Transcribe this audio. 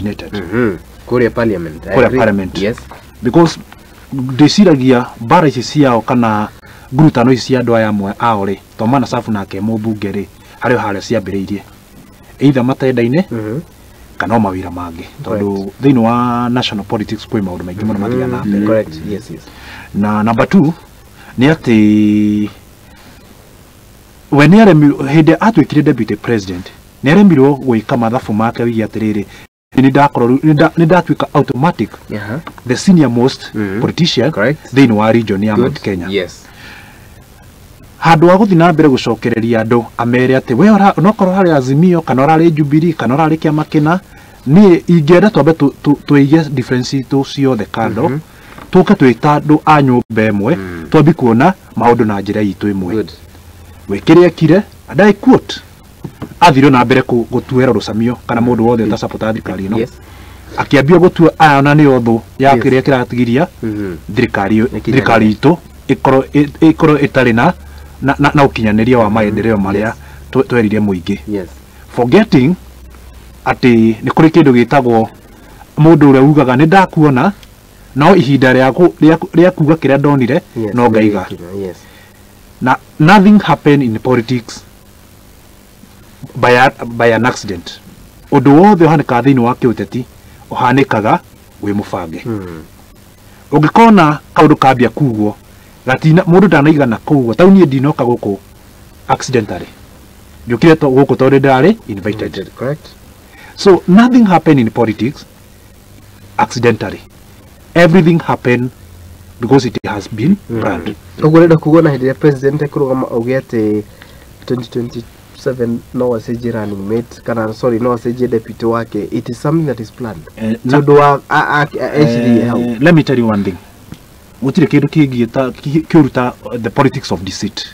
originated. Kũrĩa parliament. I Kũrĩa agree. parliament. Because ndĩciragia mbara ici ciao kana ngurutano ici cia andũ aya amwe ao rĩ, to mana Safu nake mũmbunge rĩ, harĩ o harĩa ciambĩrĩirie, either matenda-inĩ kana o mawĩra mangĩ, tondũ thĩinĩ wa national politics kwĩ maũndũ maingĩ mũno mathiaga na mbere. Correct. Yes. Na number two nĩ atĩ we nĩ aremirwo hĩndĩ atuĩkire deputy president, nĩ aremirwo gwĩka mathabu make wĩgie atĩrĩrĩ, nĩ ndakorwo nĩ ndatuĩka automatic the senior most politician thĩinĩ wa region ya Mount Kenya. Handũ ha gũthiĩ na mbere gũcokereria andũ amere atĩ we onokorwo harĩ Azimio kana ũrarĩ Jubilee kana ũrarĩ kĩama kĩna, niĩ ingĩenda twambe tũige difference itũ ciothe kando, tũke twĩ ta andũ a nyũmba ĩmwe, twambi kuona maũndũ na njĩra itũ ĩmwe. We kĩrĩa ekire, and I quote, athire na mbere gũtuĩra rũcamio kana mũndũ wothe ũtasapota thirikari ĩno, akĩambia gũtua aya ona nĩo thũ ya kĩrĩa kĩratigiria thirikari Ĩkinyanĩre. thirikari itũ ĩkorwo ĩtarĩ na ũkinyanĩria wa maendeleo marĩa twerire mũingĩ, forgetting atĩ nĩ kũrĩ kĩndũ gĩtagwo mũndũ ũrĩa ugaga nĩ ndakuona, no ihinda rĩa kuga kĩrĩa ndonire no ngaiga. Na nothing happen in politics by an accident. Ũndũ wothe ũhanĩkaga thĩinĩ wa kĩũteti ũhanĩkaga wĩ mũbange. Ũngĩkona kaũndũ kambia kugwo gatina mũndũ ndanaigana kugwo, tau niĩ ndinoka gũkũ accidentally, njũkire gũkũ tondũ ndĩrarĩ invited. So nothing happen in politics accidentally, everything happen because it has been planned. Ũguo ũrenda kuga na hĩndĩ ĩrĩa president ekũrũgama auge atĩ 2027 no acenjie running mate, kana sorry, no acenjie deputy wake, it is something that is planned? Na- Tondũ wa ecirie hau. Let me tell you one thing, gũtirĩ kĩndũ kĩngĩ kĩũru ta the politics of deceit.